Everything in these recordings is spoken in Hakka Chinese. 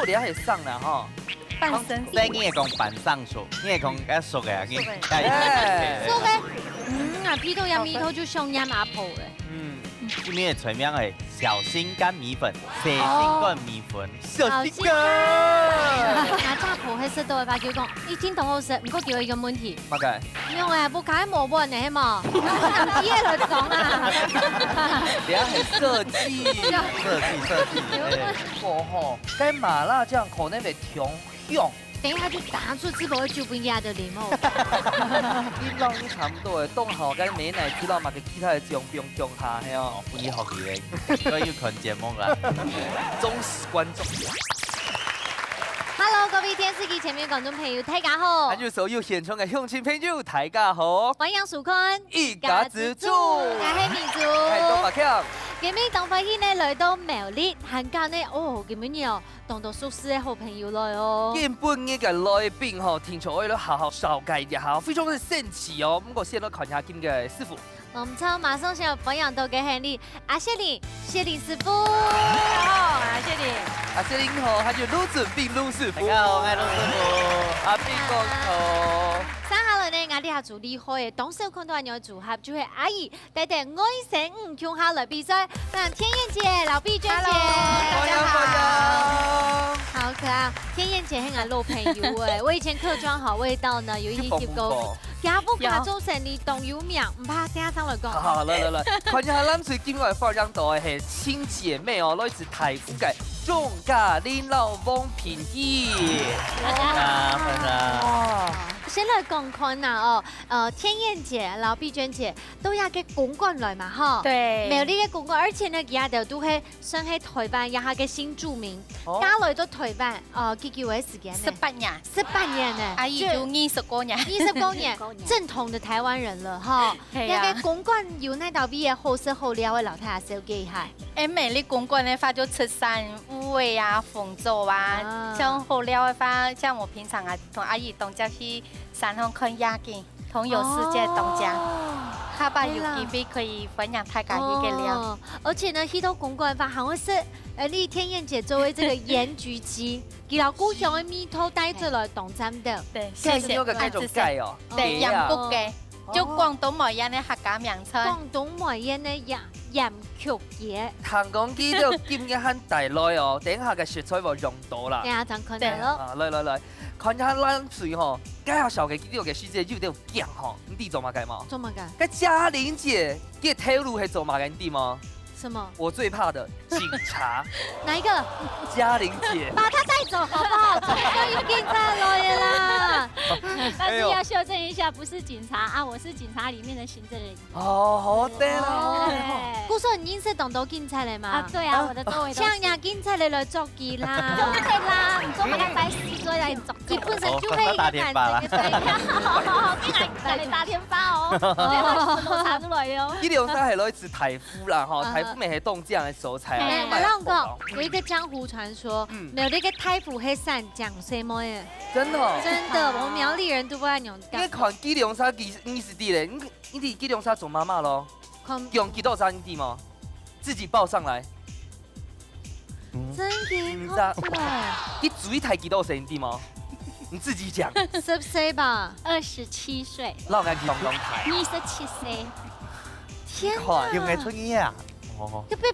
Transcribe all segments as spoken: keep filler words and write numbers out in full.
這係生啦吼。半生熟。你係講半生熟，你係講較熟个啊，你熟个。哎。熟个，嗯，啊，鼻到這味道就像阿婆咧。嗯，今日个菜名係小心肝米粉，小心肝米粉。小心肝。小心肝。啊，阿婆係食到个話，就講，已經當好食，毋過佢有一個問題。麼个？ 用个，屋下無碗个，係無？用手機个來裝啊。等下係設計，設計，設計，哎。過後，該麻辣醬可能會忒香。等一下就打出淄博个酒分佢就啉哦。你讓你差不多个，當好，該美乃滋啦嘛，佮其他个醬放共下，係哦。哦，分你學佢个，所以有看節目啦。忠實觀眾。Hello，各位電視機前面觀眾朋友，大家好。還有所有現場个鄉親朋友，大家好。歡迎收看一家之煮。我係明珠。哎，多謝。今日當歡喜呢，來到苗栗，還過呢，哦，今日哦，當多熟識个好朋友來哦。今晡日个來賓吼，聽說愛來好好紹介一下，非常个神奇哦。毋過先來看一下今日个師傅。 無錯，馬上就歡迎到个係你，阿雪玲，雪玲師傅。大家好，我係雪玲。阿雪玲好，還有盧俊斌盧師傅。大家好，我係盧師傅。阿斌哥好。接下來呢，𠊎這下最厲害个，當少看到恁樣个組合，就係阿姨帶等外甥女共下來比賽。那天燕姐、老畢娟姐。Hello，大家好。歡迎，歡迎。好可愛，天燕姐係𠊎老朋友哎，我以前客庄好味道呢，有一集有講過。 佢屋下做生理當有名，毋怕等下上來講。好，好，來，來，來，看一下咱最近來發揚到个係親姊妹哦，來自大湖个鍾嘉玲摎王品儀。大家好。哇。先來講看吶哦，呃，天燕姐摎畢娟姐都有个公館來嘛，吼。對。苗栗个公館，而且呢，佢兜都係 算係台灣這下个新住民，哦。嫁來到台灣，呃，幾久个時間呢？十八年。十八年呢，阿姨就二十過年。二十過年，正統的台灣人了哈。係啊。該个公館有哪兜位个好食好尞个，摎大家紹介一下。誒，苗栗公館个話就出山、烏尾啊、豐洲啊，啊。像好尞个話，像我平常啊，同阿姨當常去山上看夜景。 同遊世界當家。哦。下擺有機會可以分享大家去个尞。哦，而且呢，去到公館个話，還會食，呃，你天燕姐做个這個鹽焗雞，佢摎故鄉个味道帶出來當讚个。對，謝謝。這係有个該種雞哦。對，對啊。鹽焗个，就廣東梅縣个客家名稱。廣東梅縣个鹽，鹽焗雞。聽講佢就今日還帶來哦，等下个食材會用到啦。等下正看到咯。對。啊，來，來，來，看一下冷水吼，該下小个佢个時節有點 講吼，你知做麼个無？做麼个？該嘉玲姐个頭路係做麼个，你知無？什麼？我最怕的警察。哪一個？嘉玲姐。把她帶走好不好？這邊有警察來了啦。但是要修正一下，不是警察啊，我是警察裡面的行政人員。哦，好的啦。哎。故所你認識當多警察个嘛？啊，對啊，我的周圍都是。像呀，警察个來捉佢啦。對啦，你做麼个白事做來捉 佢本身就係一個男人个代表。哦，你還，你還打電話哦，電話是怎麼查出來的哦？佢兩儕係來自大湖啦，吼，啊。大湖乜係當靚个所在啊。哎，𠊎摎你講，有一個江湖傳說，嗯。苗栗个大湖係生靚細妹个。真的哦？真的，我們苗栗人都不愛扭。你看佢兩儕，你，你識知咧，你，你知佢兩儕做媽媽咯？看。養幾多隻，你知無？自己報上來。 嗯。真的，你知道，看不出來。你最大幾多歲，你知無？你自己講。十歲吧。二十七歲。老人家講講台。二十七歲。天哪！你看，有沒有出現啊？哦。要被，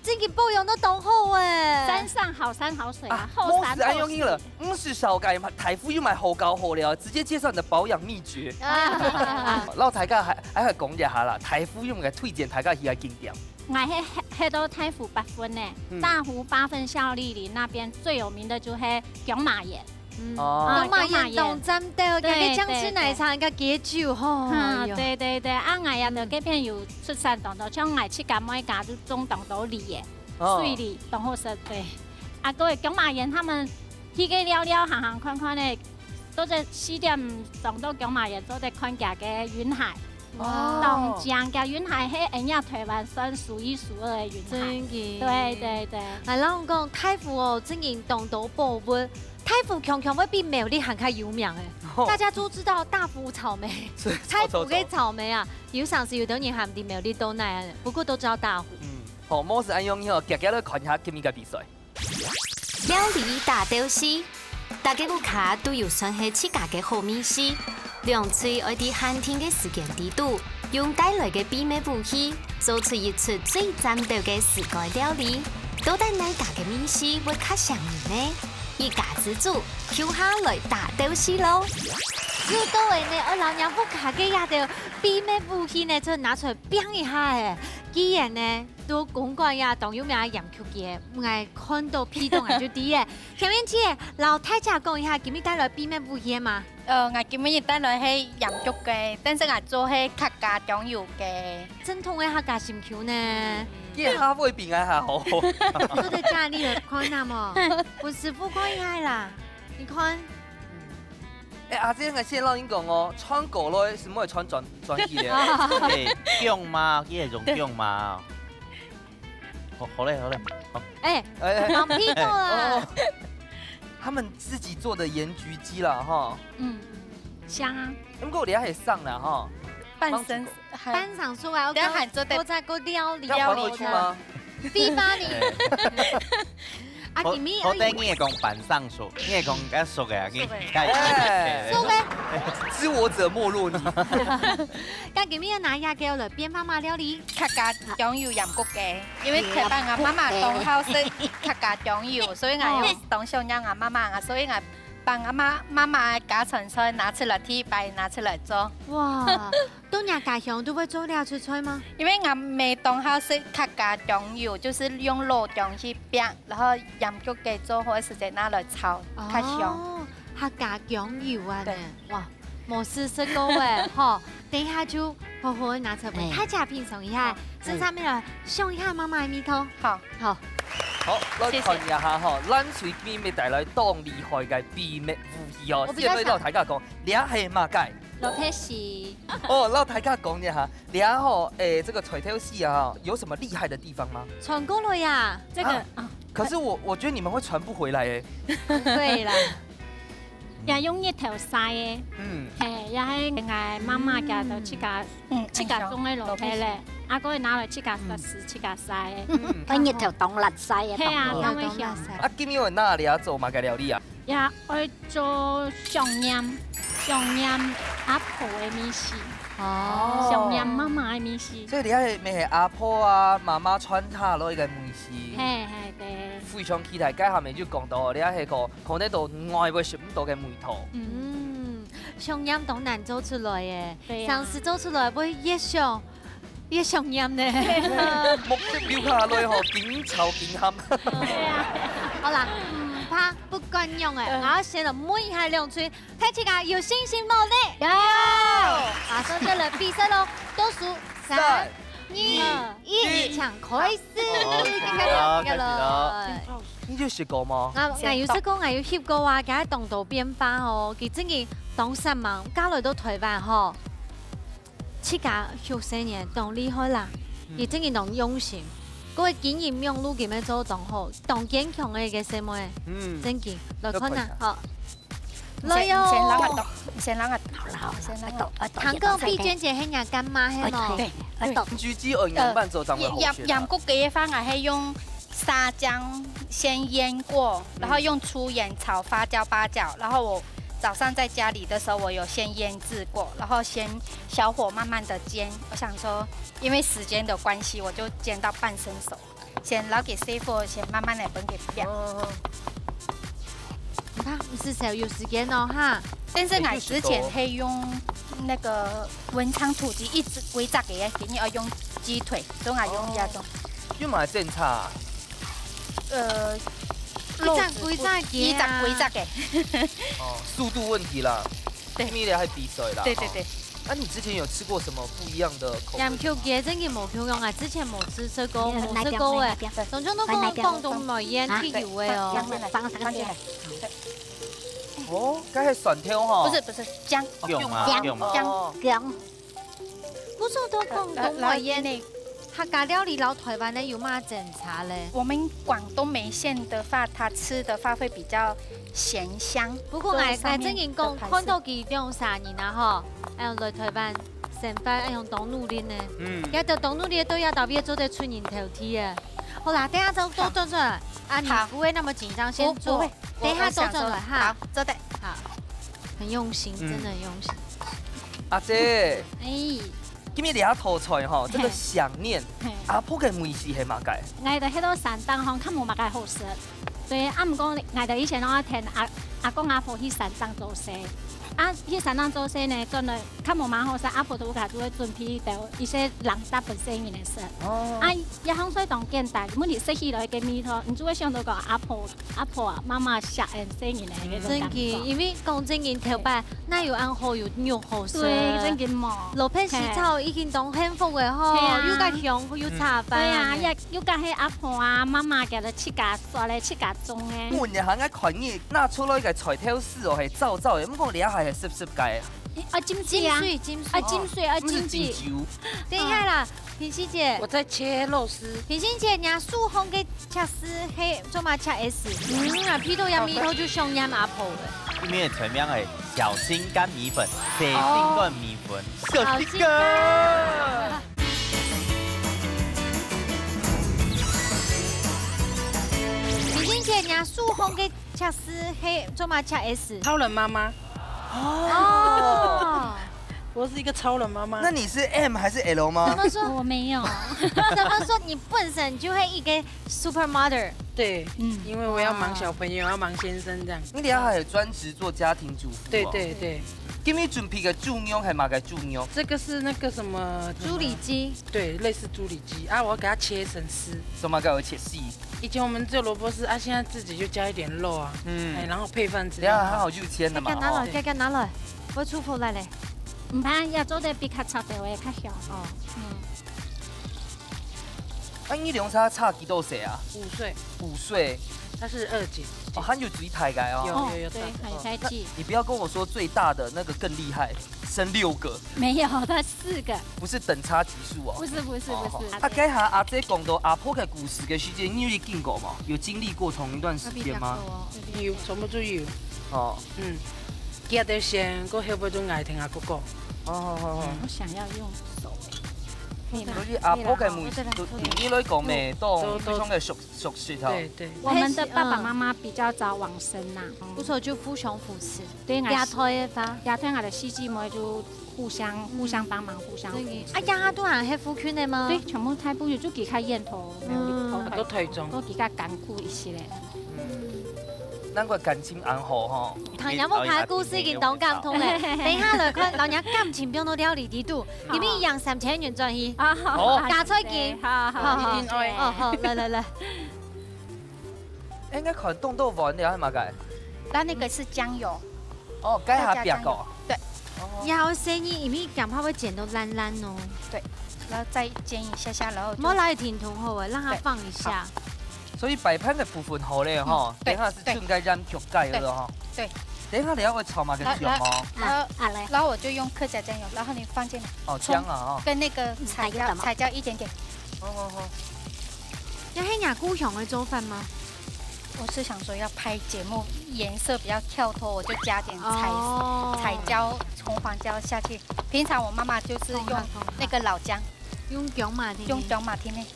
真的保養到當好欸。山上好山好水啊，啊，後山後水。毋使恁樣了，毋使紹介嘛，大湖有麼个好搞好尞，直接介紹你的保養秘訣。啊。摎大家還，還係講一下啦，大湖有麼个推薦大家去个景點？ 𠊎係，係到大湖八分呢，嗯。大湖八分孝利里那邊最有名的就係薑嫲園。嗯。哦。啊，薑嫲園當讚个，薑嫲園。該个薑汁奶茶，對，對。該雞酒吼，嗯，哎喲。對，對，對，啊，𠊎也在該片有出產當多，像𠊎自家妹家就種當多梨耶，哦。水梨，當好食，對。啊，各位，薑嫲園他們去該尞尞，行行看看呢，都在四點鐘到薑嫲園，都在看佢个雲海。 哦。當靚，佢雲海係𫣆俚台灣算數一數二个雲海。真个。對，對，對。哎，𠊎摎你講，大湖哦，真个當多寶物。大湖強強會比苗栗還較有名欸。哦。大家都知道大湖草莓，是，大湖个草莓啊，有常時有兜人還毋知苗栗到哪，不過都知道大湖。嗯，好，無事恁樣，你好，遽遽來看一下今日个比賽。料理打鬥敘，大家屋下都有算係自家个好味緒。兩隊愛在限定个時間裡肚，用帶來个秘密武器，做出一出最讚鬥个自家料理。到底哪家个味緒會較餳人呢？一家之煮，共下來打鬥敘囉！有道理呢，愛摎若屋下个這兜秘密武器呢，就拿出來變一下誒。既然呢， 都公館呀，當有名个鹽焗雞，𠊎看到鼻著𠊎就知誒。前面姐，摎大家講一下，今日帶來秘密武器嘛？呃，𠊎今日帶來係鹽焗雞，但是𠊎做係客家醬油雞。正統个客家心臼呢。這下會比𠊎還好。做得家裡來看啊無？分師傅看一下啦，你看。 哎，阿姐，𠊎先摎你講哦，穿過來係毋會穿轉，轉去个。哎，用嘛，佢係用用嘛。好，好嘞，好嘞，好。哎，哎，哎，放屁股啦！哦，他們自己做的鹽焗雞啦，哈。嗯，香啊。毋過你還會上啦，哈。半生，還半生熟啊，等下還做得，我再過料理。要還回去嗎？ 飛吧你。啊，好，今日好，等你會講半生熟，你會講較熟个啊，你熟个。較哎，熟个。知我者莫若你。該今日愛拿這个來變化麼个料理？客家醬油鹽焗雞，因為頭擺𠊎媽媽當好食客家醬油，所以𠊎又當想念𠊎媽媽，所以𠊎把𠊎媽，媽媽个家傳菜拿出來，第一擺拿出來做。哇， 到若家鄉都會做這出菜嗎？因為𠊎姆當好食客家醬油，就是用老薑去煸，然後鹽焗雞做好个時節拿來炒，較香。哦，客家醬油啊呢，對。哇，無試食過誒，吼，等一下就好好拿出來，哎。大家品嚐一下，好。身上面來，想一下媽媽个味道。好。好。好，來看一下吼，藍隊秘密帶來當厲害个秘密武器哦，我比較想先來摎大家講，這係麼个？ 老鐵絲。哦，摎大家講一下，這吼，誒，這個菜頭絲啊，有什麼厲害的地方嗎？傳過來呀。這個，啊，啊，可是我，我覺得你們會傳不回來誒。不會啦。也用日頭曬个。嗯。嘿，也係𠊎媽媽家个自家，嗯，自家種个老鐵咧，啊，過拿來自家殺死，自家曬个。嗯。愛日頭當辣曬个，係啊，當辣。當會香。啊，今日有拿來做麼个料理啊？ 也愛做想念，想念阿婆个味緒，哦。想念媽媽个味緒。所以你還乜係阿婆啊、媽媽傳下來个味緒。嘿，嘿，對。非常期待，該下面就講到，你還係講，可能到外國食毋到个味道。嗯，想念當難做出來耶，對呀。常時做出來會越想 越想念呢。目汁流下來吼，緊炒緊喊。對啊。好啦，毋怕，不管樣誒，嗯。𠊎愛先來問一下兩隊，大家有信心無呢？有。馬上就來比賽咯，倒數三、三、二、一，一。請開始。好，開始了，開始了。你有食過嗎？𠊎，𠊎有食過，𠊎有翕過啊，佢當多變化哦，佢真个當煞猛，嫁來到臺灣吼。 自家畜生人當厲害啦，嗯。佢真个當用心，各位經營網路佢乜做當好，當堅強个一個細妹，嗯。真个，來看啊，好。來喲。先，先讓我倒，先讓我倒，好啦，好啦，先讓我倒。愛倒，愛倒，聽講碧娟姐係若乾媽係無？對，愛倒。你舉起耳朵，呃，慢走，掌握好些啦。鹽，鹽焗雞个話，𠊎係用 沙薑先醃過，嗯。然後用粗鹽炒花椒八角，然後我早上在家裡的時候，我有先醃製過，然後先小火慢慢地煎。我想說，因為時間的關係，我就煎到半生熟，先留給師傅，先慢慢來分給他。哦。你看，毋使愁有時間哦，哈。但是𠊎之前係用那個文昌土雞一隻歸隻个，今日愛用雞腿，所以𠊎用這種。哦。又買正差啊。 呃，一隻歸隻个啊。一隻歸隻个。哦，速度問題啦。對。因為你還比賽啦，對，對，對。哦。那你之前有吃過什麼不一樣的口味嗎？鹽焗雞真个無共樣啊，之前無試食過，無食過誒。當中都講廣東妹煙特有个哦。放，放，放，放，放。哦，該係蒜頭吼。不是，不是，薑。哦，薑啊，薑。薑啊。哦。薑。 故所都講，呃，呃，講話煙，來，客家料理摎臺灣个有麼爭差咧？我們廣東梅縣的話，它吃的話會比較鹹香，不過𠊎，所以上面的排斥。𠊎正經講，看到佢兩儕人啊吼，哎喲，來臺灣生活，哎喲，當努力呢。嗯。也都當努力，都也特別做得出人頭地啊。好啦，等一下都都做出来啊！你好。不会那么紧张，先做，不会，等一下都做出来哈。好，做得。好，很用心，嗯。真的很用心。阿姐，哎。今日這道菜吼，這个嘿。想念，嘿。阿婆个味緒係麼个？𠊎就歇到山頂吼，較無麼个好食。對，啊，毋過𠊎就以前攏愛聽阿阿公阿婆去山頂做事，啊，去山頂做事呢，轉來 較無麼好食，阿婆都家就會準備到一些零嗒分細人仔食。哦。啊，這項菜當簡單，問題食起來个味道，你就會想到講阿婆、阿婆啊、媽媽惜𫣆細人仔个該種感覺。真个，因為講真个，頭擺哪有恁好有肉好食？對，真个無。蘿蔔絲炒已經當幸福个吼，嘿。嘿啊。又較香又炒飯。對啊，也又較係阿婆啊、媽媽佢等自家做个、自家種个。問一下，𠊎看你拿出來个菜頭絲哦，係燥燥个，毋過這下係濕濕个。 啊，浸水啊。浸水，浸水。啊，浸水，啊，毋係浸水。浸酒。等一下啦，品心姐。我在切肉絲。品心姐，你手項个切絲，係做麼切个絲？嗯，啊，鼻到這味道就想念阿婆了。這面个全名係小心肝米粉，細心亂米粉，小心肝。品心姐，你手項个切絲，係做麼切个絲？超人媽媽。哦。我是一個超人媽媽。那你是M還是L嗎？怎麼說？我沒有。怎麼說？你本身就係一個 super mother。對，嗯。因為我要忙小朋友，要忙先生這樣。你等下還有專職做家庭主婦哦。對，對，對。今日準備个豬肉係麼个豬肉？這個是那個什麼，豬里肌。對，類似豬里肌啊，我要給它切成絲。做麼个愛切絲？以前我們只有蘿蔔絲啊，現在自己就加一點肉啊，嗯。哎，然後配飯吃就好。等下還好就切了嘛，等下拿來，吼。等下拿來，我出貨來嘞。毋怕，也做得比較炒个會較香。哦。嗯。啊，你兩儕差幾多歲啊？五歲。五歲。她是二姐。哦，還有最大个哦。有，有，有，哦，對，大的。還有大姐。你不要跟我說最大的那個更厲害，生六個。沒有，她四個。不是等差級數哦。不是，不是，哦，不是。啊，該下阿姐講到阿婆个故事个時間，你有經過嗎？有經歷過同一段時間嗎？有，全部都有。哦。嗯。佢兜先，過後尾就𠊎同阿哥哥。哦，好，好，好。嗯。我想要用手欸。可以嗎？所以阿婆个味緒，可以啦，對你來講，每到非常个熟，熟悉哈。對，對。我們的爸爸媽媽比較早往生吶。不錯，就互相扶持。對，𠊎，這代个話。這代𠊎个四姊妹就互相，互相幫忙，互相扶持。啊，這下都還係附近个嗎？對，全部大部分就其他縣頭，沒有離開。啊，都台中。都比較艱苦一些咧。嗯。難怪感情恁好吼。聽阿婆个故事已經當感動咧。等一下來看，老娘感情變到料理底肚。 你們一樣三千元轉去。啊，好，哦。好，加菜金。好，好，好，好。一定愛。哦，好，來，來，來。應該看動豆粉了，還嘛該？那那個是醬油。哦，該下煏个哦。要加醬油。對。哦。要細義，因為驚怕會煎到爛爛哦。對，然後再煎一下下，然後就莫來停動好了，讓它放一下。對，好。所以擺盤个部分好了哈，嗯，對，等下係準備該鹽焗雞了哈。對，對。 等一下你要會炒麼个醬哦？來，來，啊，啊，來。然後我就用客家醬油，然後你放進來。哦，蔥，薑啊，哦。跟那個彩椒，嗯，彩椒一點點。好，好，好。這係若故鄉个做法嗎？我是想說要拍節目，顏色比較跳脫，我就加點彩，哦。彩椒、蔥、黃椒下去。平常我媽媽就是用蔥、黃、蔥、黃。那個老薑。 用薑嫲添呢。用薑嫲添呢。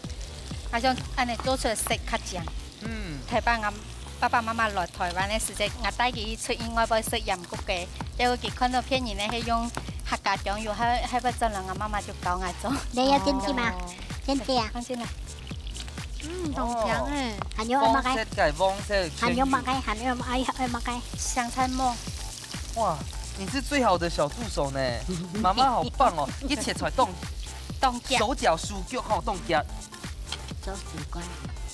啊，像恁呢做出來色較靚。嗯。頭擺𠊎爸爸媽媽來台灣个時節，𠊎帶佢去出去外背食鹽焗雞，結果佢看到別人呢係用客家醬油，還，還會轉來，𠊎媽媽就教𠊎做。你要進去嗎？哦。進去啊。放進來。嗯，當香欸。哦。還有麼个？黃色个，黃色个，還有麼个？還有麼个？還有麼个？香菜末。 哇，你是最好的小助手呢，媽媽好棒哦！一切出來動，動腳。手腳手腳吼，動腳。做主管。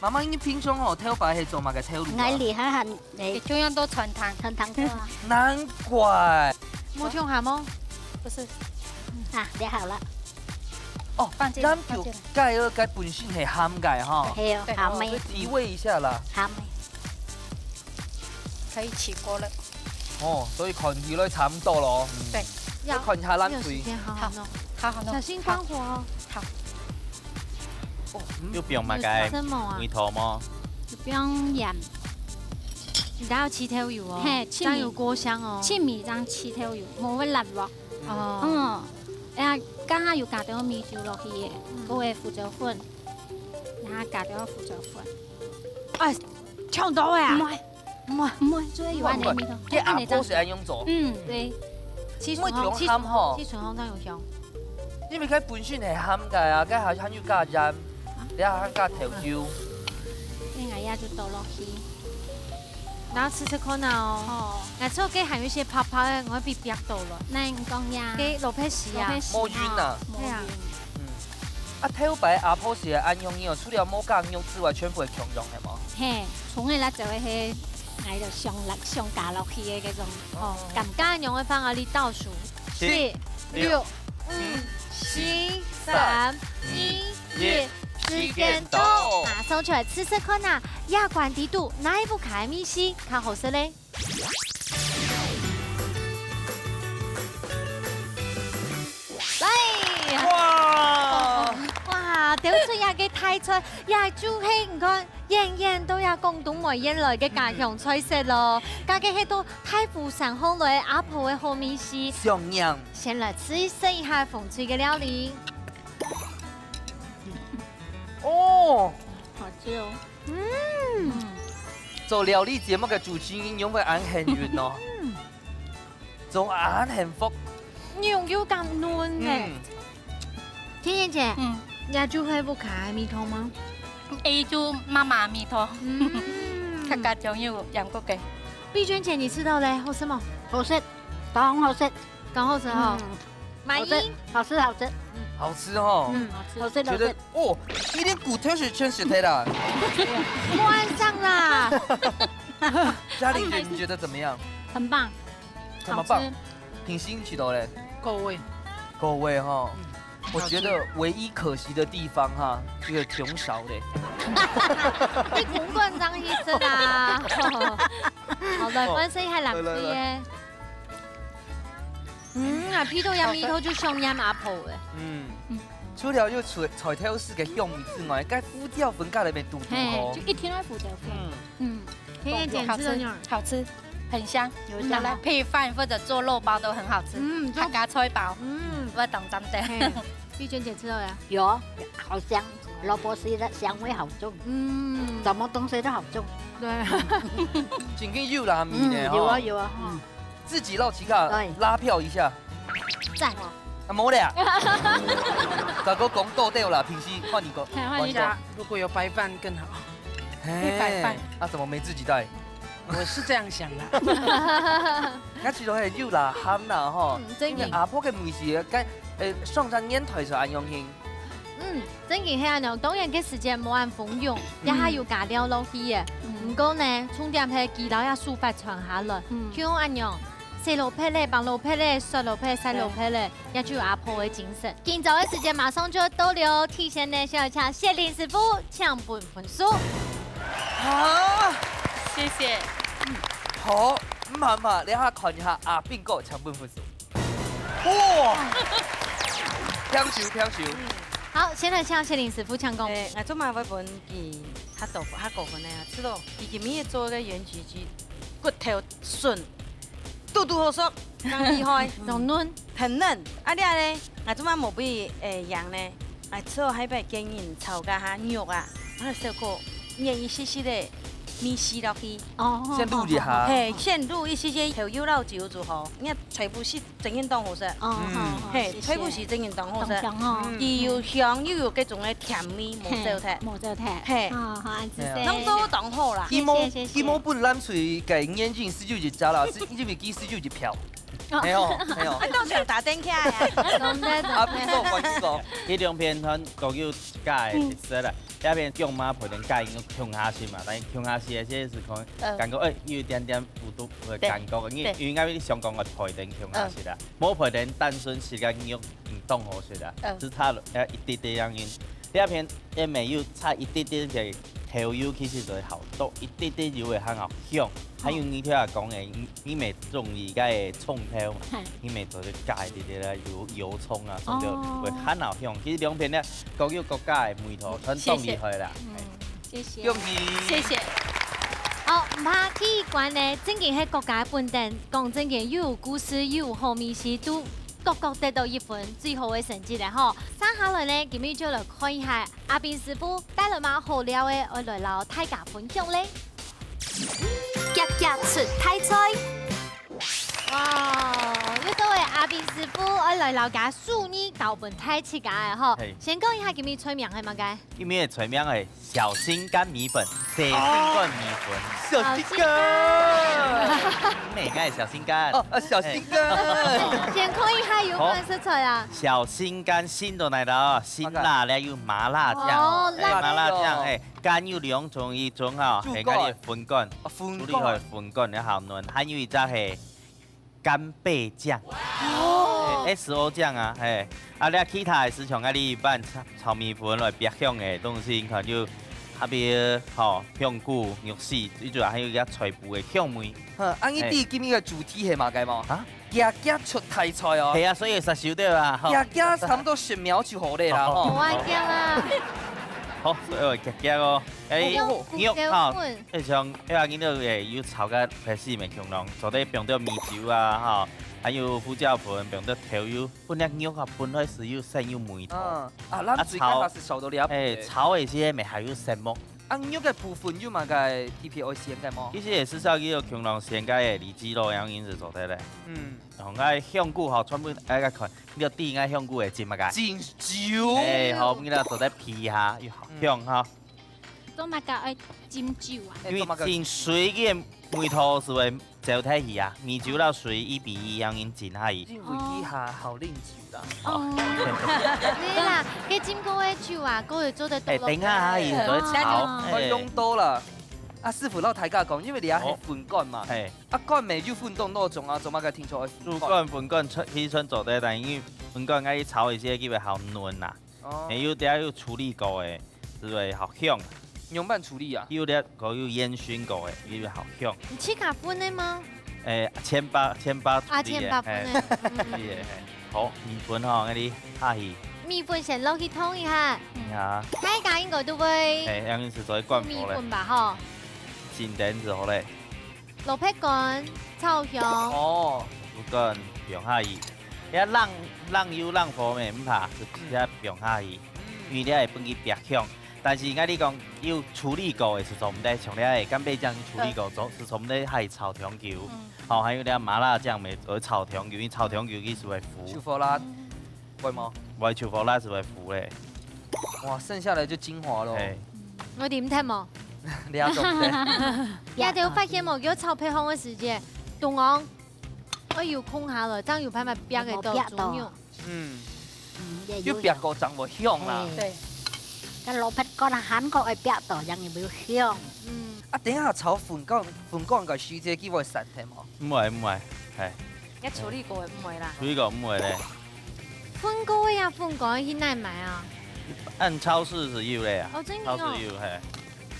媽媽，你平常吼，頭擺係做麼个頭路啊？𠊎厲害很，欸，中央都傳糖。傳糖課啊。難怪。無聽下無？不是。啊，你好了。哦，放進來，鹽焗雞个本身係鹹个吼。係哦，對。鹹个。哦，提味一下啦。鹹个。 可以起鍋了。哦，所以看起來差不多咯。嗯。對。要看一下冷水。沒有時間好好弄。好，好好弄。小心關火哦。好。哦，嗯。有放麼个味道無？有放鹽。你等下愛試豆油哦。嘿，這樣有鍋香哦。七味，七味正試豆油，無會辣哦。哦。嗯，哎呀，剛好有加點米酒落去耶，嗯。各位胡椒粉。啊，加點胡椒粉。哎，嗆到个啊！毋會，毋會，毋會，就會有恁樣个味道。這阿婆係恁樣做。嗯，對。七分熟，毋會忒鹹吼。七分熟正有香。因為佢本身係鹹个啊，佢還，還有加鹽，你還加豆油。你𠊎也就倒落去。 然後試試看啊哦。哦。𠊎做个還有一些泡泡个，𠊎會畀煏到了。那你講呀？該蘿蔔絲啊。蘿蔔絲啊。無勻啊。無勻。對啊。嗯。啊，頭擺阿婆係恁樣个哦，除了無加肉之外，全部係共樣个無？嘿，蔥个辣椒个係，𠊎就上辣上加落去个該種。哦。哦。感覺恁樣个放啊，你倒數。七、六、六、五、五、四、四、三、三、二、二、一。一。時間到。馬上出來試試看啊，這關底肚哪一屋下个味緒較好食咧？ 來！哇！哇，得出這个大菜，也就係你看，遠遠都也廣東妹遠來个家鄉菜色咯。嗯。該个係到大湖山項來阿婆个好味緒。想念。先來試一試一下紅隊个料理。哦。好吃哦。 嗯。做料理節目个主持人仰會恁幸運哦？嗯。做恁幸福。肉又恁嫩呢。嗯。天天姐，嗯。這就係屋下个味道嗎？欸，就媽媽个味道。嗯。客家醬油鹽過个。碧娟姐，你吃到嘞，好吃嗎？好食，當好食。當好食哦。嗯。 滿意？好吃，好吃，好吃。好吃哦。嗯，好吃。好吃，好吃。覺得，哦，一定骨頭係全食的啦。換上啦。嘉玲姐，你覺得怎麼樣？很棒。怎麼棒？好吃。品心覺得嘞？夠味。夠味哈。嗯。我覺得唯一可惜的地方哈，這個挺少的。你滾滾上去吃啦。好了，哦，關係還冷氣耶。來，來，來。 嗯，啊，鼻到這味道就想念阿婆了。嗯。嗯。除了有菜，菜頭絲个香味之外，該胡椒粉加了沒堵堵嘿，哦。就一定要胡椒粉。嗯。嗯。甜甜姐吃了呢？好吃，很香，有香哦。拿來配飯或者做肉包都很好吃。嗯，就客家菜包，嗯。我當讚的。嘿，碧娟姐吃了呀？有，好香，蘿蔔絲的香味好重。嗯。什麼東西都好重。對。真个有啦味呢，嗯，有啊，吼。有啊，嗯。 自己摎自家對。拉票一下。讚。啊，無咧。大哥講到對啦，平時換你講，嘿，換你講。換你講。如果有白飯更好。嘿，配白飯。啊，怎麼沒自己帶？我是這樣想啦。該其實還有啦，鹹啦吼，嗯，真的。因為阿婆个味緒，該，呃，上山煙台是恁樣形。 嗯，正經係恁樣，當然該時節無恁豐裕，嗯。也還有加料落去个。嗯。毋過呢，重點係佢摎這手法傳下來，嗯。像恁樣，洗蘿蔔咧、白蘿蔔咧、酸蘿蔔、酸蘿蔔咧，對。也就有阿婆个精神。今朝个時間馬上就到了，提前呢，先來請雪玲師傅請分分數。好。謝謝。好，毋怕毋怕，這下看一下阿斌哥請分分數。 哇！強手，強手。好，先來請雪玲師傅請講。誒，𠊎做麼會分佢較多，較高分呢？知道，佢今日做个原子雞，骨頭順，嘟嘟好食，當厲害。當嫩。很嫩。啊，你呢？𠊎做麼無分，誒，贏呢？𠊎做下擺跟人炒該下肉啊，啊，小可捏一息息个米絲落去。哦。先滷一下。嘿，先滷一息息，豆油摎酒就好。你看菜脯絲 真个當好食。哦，嗯。好，好，嘿，謝謝。菜脯絲真个當好食。當香哦。嗯。佢有香，又有該種个甜味，無走忒。嘿，無走忒。嘿。哦，好，恁仔細。係啊。攏做當好啦。佢無，謝謝，謝謝。佢無分藍隊个眼睛，四九一隻啦，係因為佢四九一票。哦。係哦，係哦。啊，到時打電話呀。懂得，懂得。啊，你講，你講。佢兩片團各有一個特色啦。 這片薑嫲配等雞肉共下食嘛，但係共下食个時節係可能，嗯。感覺，哎，有一點點有毒个感覺，對，因為，對。因為𠊎想講个配等共下食啊，嗯。無配等單純食个肉，嗯，當好食啊，嗯。只差，呃，一滴滴樣樣。這片也沒有差一滴滴个豆油，其實就會好多，一滴滴油會還好香。還有你頭下講个，嗯。你，你乜中意該个蔥頭嘛，嘿。你乜做得加一滴滴个油，油蔥啊，蔥頭哦。會還好香。其實兩片呢，各有各家个味道，嗯，全當厲害啦。謝謝。嗯。 謝謝。恭喜。謝謝。好，毋怕第一關呢，正經係各家本等，講正經又有故事又有好味緒，都各各得到一分，最好个成績了吼。接下來呢，今日就來看一下阿斌師傅帶來麼好料个，愛來摎大家分享咧。遽遽出大菜。哇，又到位阿斌師傅愛來摎家手藝教分大自家个吼。嘿。先講一下今日菜名係麼个？今日个菜名係 小心肝米粉，小心肝米粉。小心肝。你哪个小心肝？哦，啊，小心肝。先看一下有關食材啊。小心肝，心都來了，辛辣了，有麻辣醬。哦，哎，辣椒。麻辣醬，哎，肝有兩種，一種哈，豬肝。哎，該个粉肝，哦，粉肝。處理好粉肝，然後嫩，還有一隻係 干貝醬。哦。哎，S O醬啊，嘿。啊，你其他个係像啊，你一般炒，炒米粉來煏香个東西，可能就特別，吼，香菇、肉絲，最主要還有一個菜脯个香味。哼，啊，你知今日个主題係麼个無？啊？遽遽出大菜哦。係啊，所以殺手對吧？吼。遽遽差不多十秒就好了啦，哦。吼。無愛驚啦。好，所以我遽遽哦。哎，肉，肉哈，肉粉。哎，像，哎呀，今日有，有炒个白絲个恐龍，做得放點米酒啊，吼。 還有胡椒粉，放點豆油，分該肉啊，本來係有鮮有味道。嗯，啊，咱最近也係炒到這樣。哎，炒个時節，乜還有色目。啊，肉个部分有麼个特別愛選个無？其實也係照佢个恐龍選个个荔枝咯，樣樣係做得咧。嗯。然後該香菇吼，全部愛个看，你要滴該香菇个浸麼个？浸酒。哎，好，你來做得皮哈，又好香哈。 做麼个愛浸酒啊？因為浸水个味道係會走忒去啊，米酒摎水一比一樣樣浸下去。浸水一下好啉酒啦。哦。無啦，該浸過个酒啊，過後做得倒落去。哎，等一下，哎，做得炒，哦。哎。用到啦。啊，師傅摎大家講，因為你也係粉乾嘛。哦。哎。啊，乾乜有分當多種啊，做麼个聽說愛粉乾？豬肝、粉乾、春，其實做得，但因為粉乾愛炒一些，佢會好嫩啊。 哦。哎，有兜有處理過个，係會好香。仰般處理啊？有兜个有煙燻過个，佢會好香。你自家分个嗎？哎，千八，千八處理个，啊，千八分个，嘿，嗯。處理个，嘿。好，米粉吼，𠊎哩下去。米粉先落去燙一下。嗯。啊。大家應該都會，嘿，樣仔做得灌火咧。米粉吧，吼。浸等就好咧。 蘿蔔乾，炒香。哦，蘿蔔乾放下去，你冷，冷油冷火乜毋怕，就直接放下去，嗯。因為你愛分佢煏香。但是𠊎哩講，有處理過个係做毋得，像你个干貝醬有處理過，對。做，係做毋得下去炒當久。嗯。吼，還有你个麻辣醬乜做得炒當久，因為炒當久佢係會苦。臭火辣。嗯。 會無？會臭火辣係會苦咧。哇，剩下來就精華咯。嘿。𠊎啉忒無？你也做毋得。也就發現無，有炒配方个時節，中央，哎喲，空下了，這樣有辦法煏个到豬肉。嗯。嗯，也有。有煏過正會香啦。嘿。對。該蘿蔔乾啊，還過愛煏到，樣也會香。嗯。啊，等一下炒粉乾，粉乾个時節，佢會散忒無？毋會，毋會，嘿。 也處理過个毋會啦。處理過毋會咧。粉乾个呀，粉乾去哪買啊？恁超市係有咧啊。哦，真个哦。超市有，嘿。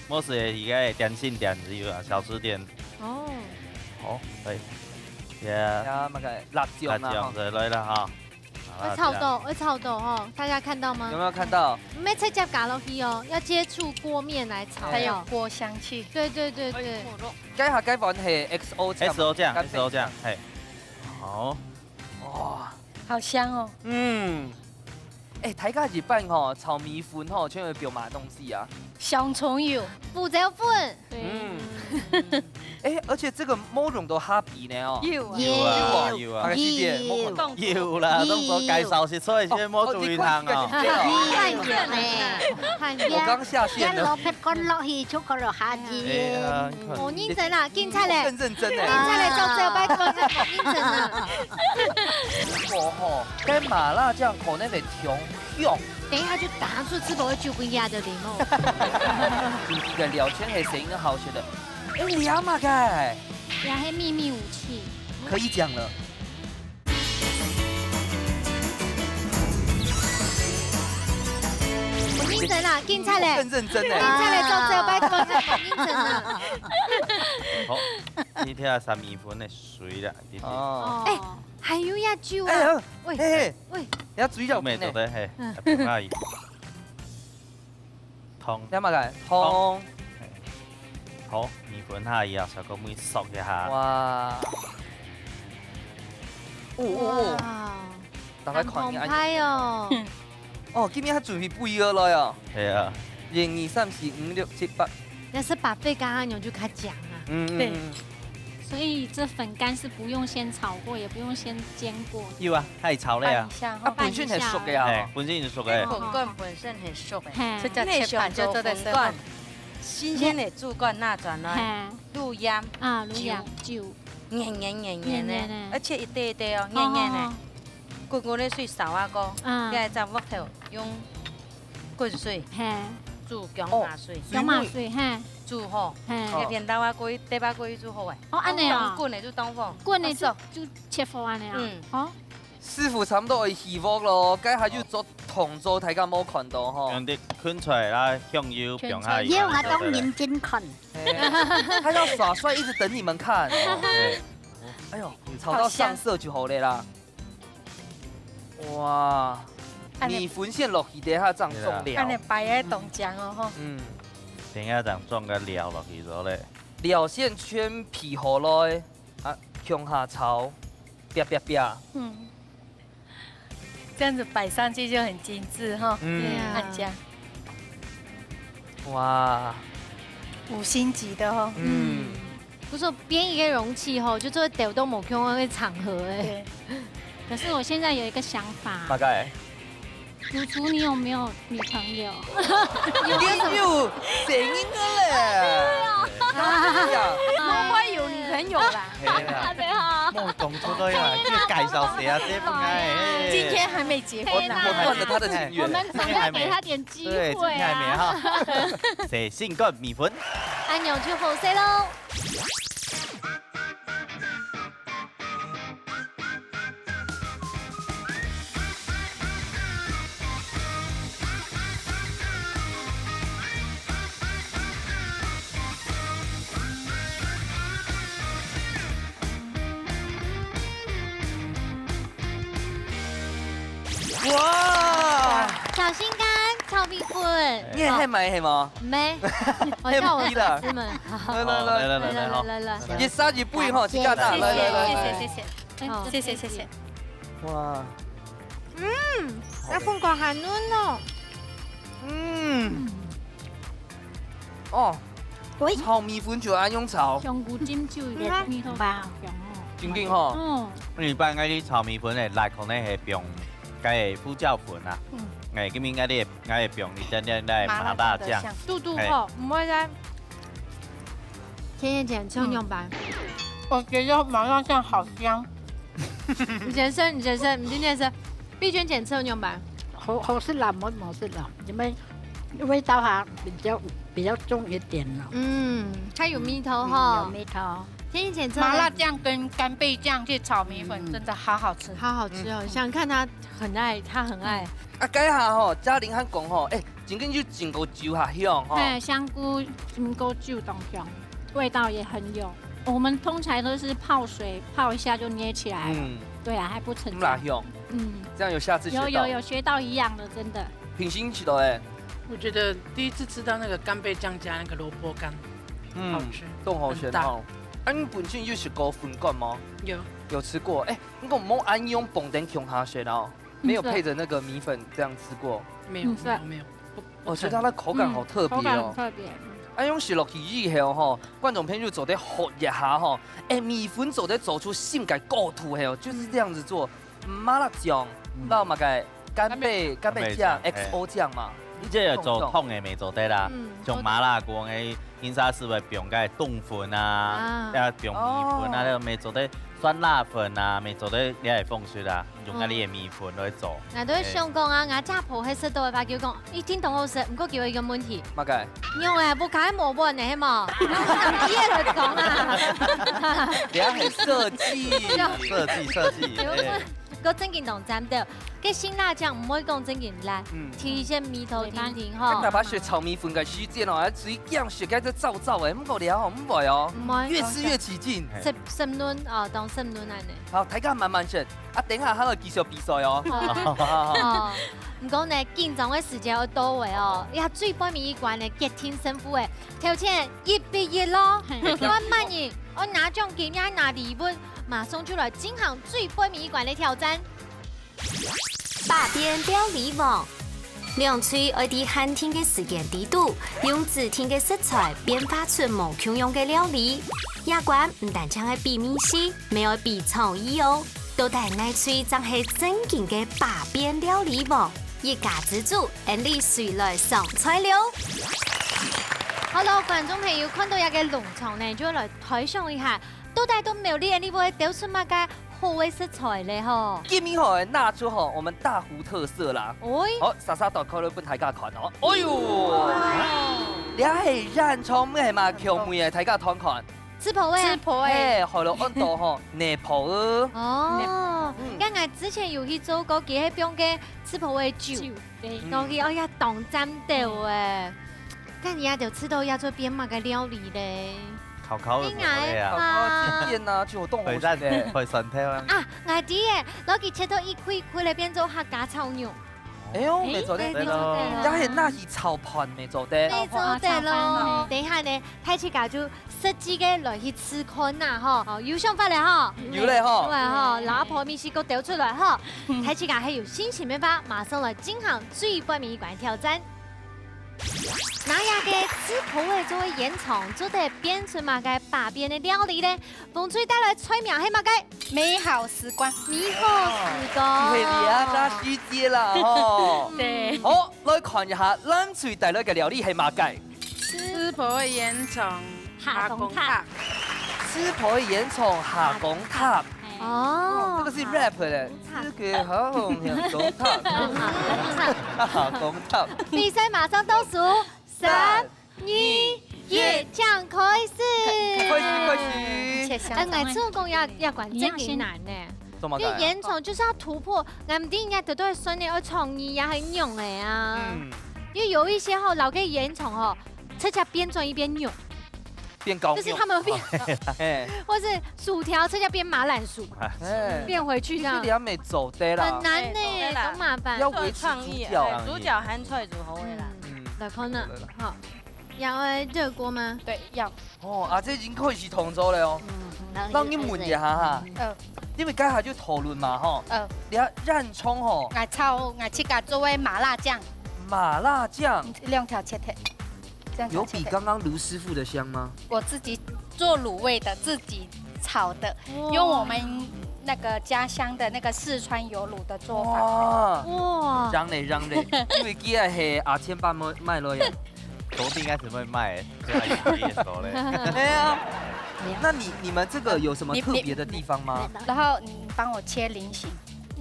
無係該个點心店係有啊，小吃店。哦。哦，可以。Yeah。呀，那個辣椒啦，辣椒，哈。對，來了哈。好了，愛炒到，這樣。愛炒到吼，大家看到嗎？有沒有看到？毋係直接加落去哦，要接觸鍋面來炒哦。才有鍋香氣。對，對，對，對。該下該碗係X O醬嘛，X O醬，乾貝。X O醬，嘿。 好。哇。好香哦。嗯。哎，大家一般吼，炒米粉吼，全會放麼个東西啊？香蔥油。胡椒粉。對。嗯。哎，而且這個無用到蝦皮呢哦。有啊。有啊，有啊。大概幾點？有。有啦，當做介紹食材，先莫注意糖哦。哦，哦，你看這個就對了。哎呀，哎呀。我剛下線了。這蘿蔔乾落去，就過了下去。哎呀，你看。哦，認真啦，警察咧。更認真欸。警察咧，照照，拜託，認真啊。 如果吼，該麻辣醬可能會忒香。等一下就打出這個酒鬼呀的禮貌。這個聊天係聲音好些的。哎，你要麼个？這係秘密武器。可以講了。我認真啦，警察咧。更認真欸。警察咧，照照，拜託，認真啊。好，今天三米粉的水了，一點點。哦。哎， 還有呀酒啊。哎呀，喂，嘿嘿，喂。你要注意一下，妹做得嘿，嗯。還不容易。湯。你看嘛，湯。湯。嘿。好，米粉下去啊，小哥妹縮一下。哇。哦，哦，哦。哇。大家看一下。很澎湃哦。哦，今日還準備不一樣了呀。係啊。一、二、三、四、五、六、七、八。要是buffet，剛剛你就較講啊。嗯，嗯，對。嗯。所以這粉乾是不用先炒過，也不用先煎過的。有啊，佢炒了啊。拌一下哈。啊，本身係熟个啊。係，本身係熟个。哦，粉乾本身係熟个，嘿。所以切盤就做得食。粉乾，新鮮个豬肝拿轉來，嘿。滷鹽，啊，滷鹽，酒，酒。 黏黏黏黏个，黏黏个。而且一塊一塊哦，黏黏个。哦，哦，哦。滾滾个水燒啊過，啊。這隻鑊頭用滾水，嘿。煮薑嫲水。哦，薑嫲水，嘿。煮好，嘿。哦。這片頭啊過去，底巴過去煮好誒。哦，恁呢啊。當滾个就當火。滾个就，哦，就切火恁呢啊。嗯。哦。師傅差不多愛起鑊咯，該下就做動作，大家無看到吼。用滴芹菜啦，香油，芹菜。放下去。因為我當認真看。 哎，他要耍帥，一直等你們看。哦，對。哎呦，炒到上色就好了啦。哇，米粉先落去，等下正裝料。對啦。恁呢擺个當靚哦，吼。嗯。等下正裝个料落去咗咧。料先全備好了，啊，共下炒，啪啪啪。嗯。 這樣子擺上去就很精緻哈。嗯。對啊。看這樣。哇。五星級的哦。嗯。嗯。不是，變一個容器吼，就做得丟到無共樣个場合欸。對。可是我現在有一個想法。大概。主廚，你有沒有女朋友？有那種，你有聲音个咧。對啊。哎呀。我會有女朋友啦。 係啦。對啊。莫講出來啦，去介紹誰啊？這不應該，哎。今天還沒結婚啊。我，我斷了他的情緣。我們總要給他點機會啊。對，今天還沒哈。誰性感米粉？恁樣就好勢咯。 哇！小心肝，炒米粉。你還買係無？沒，我叫我粉絲們。來，來，來。來，來，來，來，來。一三一八吼，自家打，來，來，來，來。謝謝，謝謝，謝謝。哦。謝謝，謝謝。哇。嗯，那風格好嫩哦。嗯。哦。喂。炒米粉就愛用炒。香菇浸酒个米粉。哇。香哦。正經吼。嗯。一般𠊎兜炒米粉个，來可能係用該胡椒粉啊。嗯。哎，今日𠊎兜 𠊎會放一點點个麻辣醬。麻辣醬的香。嘟嘟吼，嘿。毋會再。甜甜圈臭牛排。嗯。我覺得麻辣醬好香。你先食，你先食，你今天食。碧娟姐臭牛排。好，好食啦，無，無食啦，因為味道哈比較，比較重一點咯。嗯，它有味道哈。嗯，有味道。甜甜圈臭牛排。麻辣醬跟干貝醬去炒米粉，嗯。真的好好吃。好好吃哦，嗯。想看他很愛，他很愛。嗯。 啊，該下吼，嘉玲還講吼，欸，正經就整個酒下香吼。哎，香菇浸過酒當香，味道也很有。我們通常都是泡水，泡一下就捏起來了。嗯。對啊，還不成熟。嗯啦，香。嗯。這樣有下次學到。有，有，有學到一樣的，真的。平心起來欸。我覺得第一次吃到那個干貝醬加那個蘿蔔乾，嗯，好吃，當好食吼。很搭。啊，你本身有食過粉乾嗎？有。有吃過。欸，你講無恁樣放等共下食哦。 沒有配著那個米粉這樣吃過。沒有，嗯，沒有，沒有，不，不曾。我覺得它的口感好特別哦。嗯，口感很特別。啊，用食落去以後吼，觀眾朋友做得學一下吼，欸，米粉做得做出新个高度嘿哦，就是這樣子做。麻辣醬，嗯。還有麼个干貝，干貝醬，干貝醬，X O醬嘛。這有做湯的，無做得啦。嗯。像麻辣鍋个，因為係會放該冬粉啊，啊。啊，放米粉啊，哦。該無做得酸辣粉啊，無做得，你也放出啦。 用該兜个米粉來做。哦。𠊎都想講啊，𠊎家婆係食到个話，就講，一定當好食，毋過佢有一個問題。麼个？用欸，屋下無碗呢，係無？用手機个來講啊。等下很設計。設計，設計，有問，欸。个正經當讚的。該辛辣醬毋會講正經辣，嗯。提一些味道定定吼。該爸爸學炒米粉个時間哦，還水薑學該隻燥燥欸，毋過了吼，毋會哦，毋會。越吃越起勁。係。濕，濕潤哦，當濕潤恁呢。好，大家慢慢食。 啊，等下還愛繼續比賽哦。哦。哦，毋過呢，緊張个時間愛到位哦。這最背尾一關呢，決定勝負欸。頭前一比一咯，嘿。看麼人愛拿獎金，也拿禮物，馬上就來進行最背尾一關个挑戰。百變料理王。兩隊愛在限定个時間裡肚，用指定个食材變化出無共樣个料理。這關毋單淨愛比味緒，乜愛比創意哦。到底哪隊正係正經个百變料理王？一家之煮，𫣆俚隨來上菜了。好了，觀眾朋友，看到這个農場呢，就來推想一下，到底到苗栗𫣆俚會兜出麼个好个食材咧吼？今晡日吼，拿出吼，我們大湖特色啦。喂。好，煞煞打開來分大家看哦。哎喲，這係煙腸，毋係嘛？口味个，大家聽看。吃婆味。吃婆味。嘿，好了，安到吼，奶泡哦。哦，嗯。該𠊎之前有去做過，佢係放个吃婆味酒。酒，對。嗯。然後佢，哎呀，當讚到誒。該你也就知道要做變麼个料理咧。 烤烤就好了呀。你愛啊。烤烤煎煎啊，就有凍好食的。海產，海產條啊。啊，𠊎知誒，摎佢切到一塊一塊來變做客家炒肉。哎喲，乜做得。哎，乜做得哦。也係拿去炒飯，乜做得。乜做得咯。哦，炒飯哦。等一下呢，大自家就實際个來去試看吶，吼。哦，有想法了吼。有了吼。有了吼，老阿婆味緒个兜出來吼。大自家還有信心个話，馬上來進行最尾一關挑戰。 拿這个吃婆味做个煙腸，做得變出麼个百變个料理咧？紅隊帶來菜名係麼个？美好時光。美好時光。係這隻時節啦，吼。對。好，來看一下，藍隊帶來个料理係麼个？吃婆味煙腸，蝦公塔。蝦公塔。吃婆味煙腸，蝦公塔。哦，這個是rap的，蝦公塔。這個好像蝦公塔。蝦公塔。比賽馬上倒數，三、二、一，請開始。開始，開始。哎，𠊎同你講，這，這關正經難呢。做麼个？因為煙腸就是要突破，𠊎毋知人家得到个酸的愛創意啊，還係仰仔啊。嗯。因為有一些吼，摎該煙腸吼，直接變轉一變肉。 變高，就是他們變，嘿。或是薯條直接變馬鈴薯，哎。變回去這樣。其實你還沒做得啦。很難呢，哎，做得啦。當麻煩。要維持主角。做創意，哎，主角還出來就好了啦。嗯，嗯。來看啊，好，要，呃，熱鍋嗎？對，要。哦，啊，這已經開始動作了哦。嗯，讓你問一下哈。嗯。因為剛才就討論嘛，吼。嗯。你看煙腸吼。𠊎炒，𠊎自家做个麻辣醬。麻辣醬。嗯，兩條切開。 這樣炒起來。有比剛剛盧師傅的香嗎？我自己做滷味的，自己炒的，哇。用我們那個家鄉的那個四川油滷的做法。哇。哇。香咧，香咧，因為佢係阿千爸買，買落呀。昨天應該怎麼會賣？對啊，有這個說嘞。對啊。那你，你們這個有什麼特別的地方嗎？你，你，然後你幫我切菱形。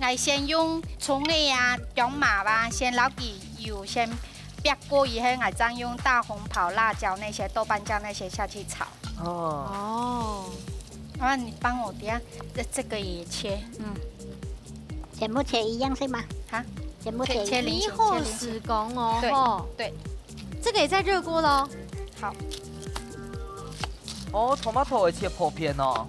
𠊎先用蔥仔啊、薑嫲啊，先摎佢油先煏過以後，𠊎正用大紅袍、辣椒那些、豆瓣醬那些下去炒。哦。哦。然後你幫我等下，這，這個也切。嗯。全部切一樣是嗎？啊？全部切一樣。切，切菱形，美好時光哦，切菱形。對，吼。對。這個也在熱鍋咯。好。哦，tomato也切薄片哦。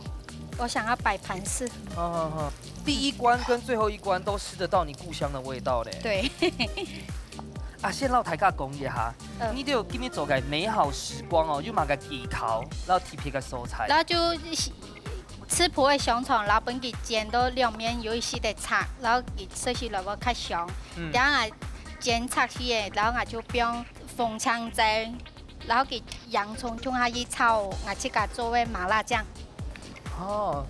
我想要擺盤式。好，好，好。 第一關跟最後一關都吃得到你故鄉的味道嘞。對。啊，先摎大家講一下，嗯。你兜今日做个美好時光哦，有麼个技巧，摎特別个素材？然後就係，食婆个香腸，然後分佢煎到兩面有一息个赤，然後佢食起來會較香。嗯。然後啊，煎赤去个，然後啊就放紅青椒， 然後佢洋蔥共下去炒𠊎自家做个麻辣醬。哦。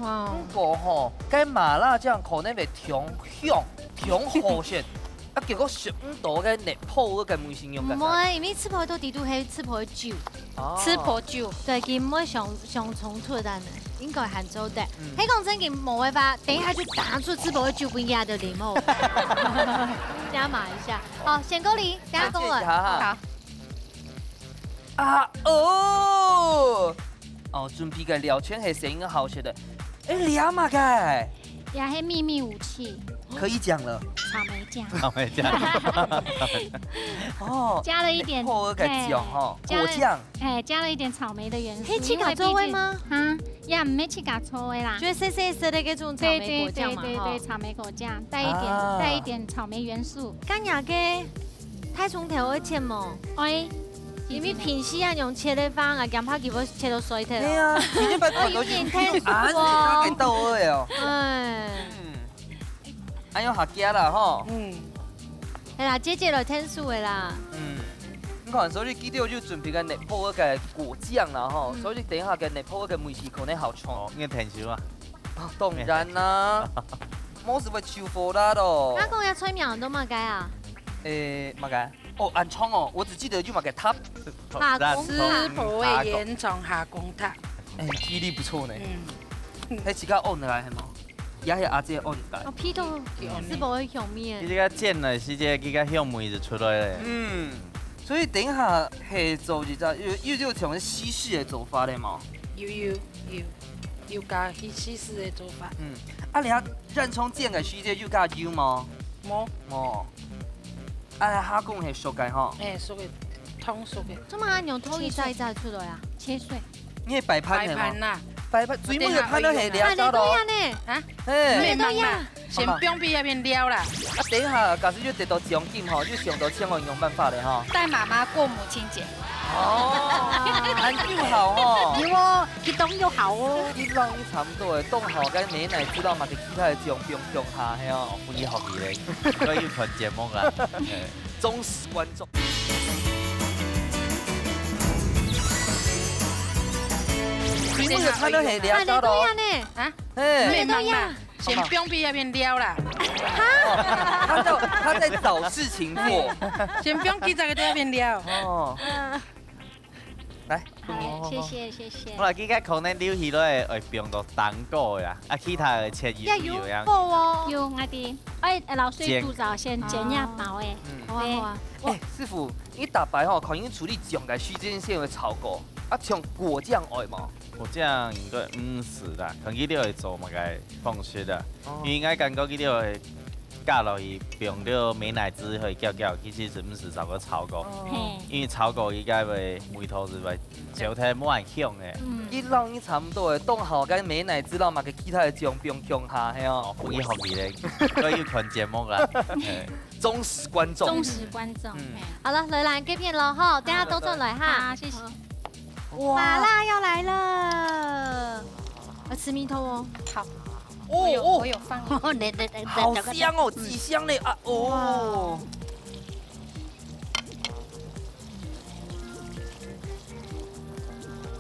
哇。不過吼，該麻辣醬可能會忒香、忒好食，啊，結果食毋到該奶泡个味緒，有感覺？毋會，因為食婆都知肚係食婆酒。哦。食婆酒。對，佢毋會相，相衝突个呢，應該還做得。嗯。係講正經無个話，等一下就打出食婆个酒分佢就啉哦。加碼一下。好，選購禮，等下講了。感謝一下哈。好。 啊，哦！哦，準備个料全係先好食个。哎，這麼个？這係秘密武器。可以講了。草莓醬。草莓醬。哦，加了一點，好个醬吼，嘿，加了，果醬。哎，加了一點草莓的元素，係自家做个嗎？因為畢竟，啊，也毋係自家做个啦。就係細細隻个該種草莓果醬嘛，對，對，對，對，吼。對，草莓果醬，帶一點，啊。帶一點草莓元素。該若个 大蔥頭愛切無？愛。因為平時恁樣切个話，𠊎驚怕佢會切到碎忒咯。對啊，今天把款都已經用完，還是他給到位哦。哎。嗯。恁樣較遽啦吼。嗯。係啦，姐姐來添手个啦。嗯。你看，所以佢兜有準備个熱泡个果醬啦吼，嗯。所以等一下个熱泡个味緒可能好重。哦，你添手啊？啊，當然啦，無就會臭火啦咯。阿公个菜名安到麼个啊？誒，麼个？哦，恁長哦，我只記得有麼个塔。夏公塔。師婆个煙腸夏公塔。誒，記憶力不錯呢。嗯。係自家安來係無？ 也係阿姐安排。哦，皮都係無會香味个。佢這个煎个時節，佢个香味就出來了。嗯，所以等一下係做一隻，又，又有像西式个做法咧嘛。有，有，有，有加西，西式个做法。嗯，啊，你看洋蔥煎个時節有加油無？無。無。啊，下講係熟个吼。誒，熟个，湯熟个。做麼个用湯一隻一隻出來啊？切碎。 你係擺盤係無？擺盤啦。擺盤，最尾个盤都係這隻咯。啊，你都一樣呢。啊？嘿。毋係嘛，先放入去該片料啦。啊，等一下，假使有得到獎金吼，有想到千萬用辦法咧吼。帶媽媽過母親節。哦，恁有效吼。有哦，激動又好哦。一浪一差不多誒，當好个美乃滋摎麼个其他个獎品共下，係哦。哦，不離好比咧，所以有傳節目啦。嘿。 忠實觀眾。水母有看到係兩隻咯。啊，你都一樣呢。啊？嘿。毋係嘛，先放入去該片料啦。哈？他在，他在找事情做。先放幾隻个在該片料。哦。 來。好，謝謝，謝謝。好啦，這个可能留起來會放到蛋糕呀，啊，其他个切幼幼樣。要有薄哦。有，𠊎知。哎，老師煎。煮早先煎一包誒。嗯。好啊，對。好啊。哎，師傅，你逐擺吼，可能處理醬个時間先會炒過，啊，像果醬愛無？果醬應該毋使啦，看佢兜會做麼个方式啦。哦。因為𠊎感覺佢兜會 加落去，放了美乃滋去攪攪，其實係毋使炒過炒過。哦。嘿。因為炒過應該會味道係會焦忒無恁香个。嗯。一浪一差不多个，當好个美乃滋摎麼个其他个醬放共下，係哦。哦，不離好比咧，所以有傳節目啦。嘿。忠實觀眾。忠實觀眾，嗯。嘿。好了，來，來，這片咯，吼，等下都轉來哈。好，謝謝。哇。麻辣要來了，要吃蜜桃哦。好。 哦，我有，哦。我有放一點。好香哦，嗯。幾香呢，啊，哦。哇。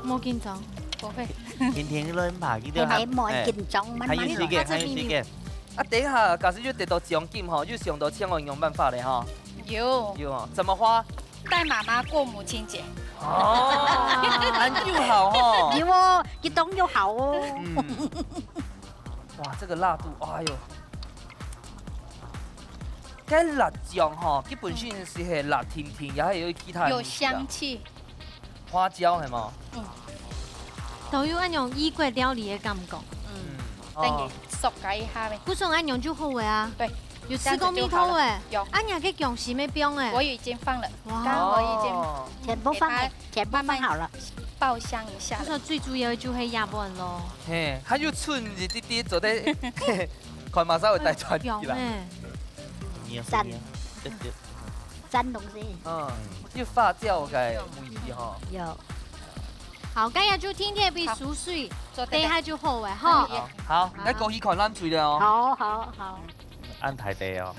莫緊張。不會。天天亂爬，佢就還，哎，莫緊張，哎，慢慢來。還有時間，還有時間。啊，等一下，假使有得到獎金吼，有想到千萬用辦法咧吼。有。有哦，怎麼花？ 帶媽媽過母親節。哦，恁有效吼。有哦，激動又好哦。嗯。哇，這個辣度，哎喲。該辣醬吼，基本上係係辣甜甜，也還有其他的味道。有香氣。花椒係無？嗯。都有那種異國料理的感覺。嗯。嗯。等佢熟解一下呗。哦。不錯，恁樣就好了啊。對。 有吃過蜜桃誒？有。啊，你還可以用心的放誒。我已經放了，哇。剛好已經哦。全部放了，給它全部放好了。慢慢爆香一下了。我說最主要就係壓碗咯。嘿，佢又伸一滴滴做得，看馬上會帶出去啦。用誒。你有聲音啊？讚。對，對。讚東西。嗯，就發酵个味道吼。有。好，該也就天天比熟睡，好，做得了。等一下就好誒，吼。好，好，該過去看冷水了哦。好，好，好。 恁大塊哦。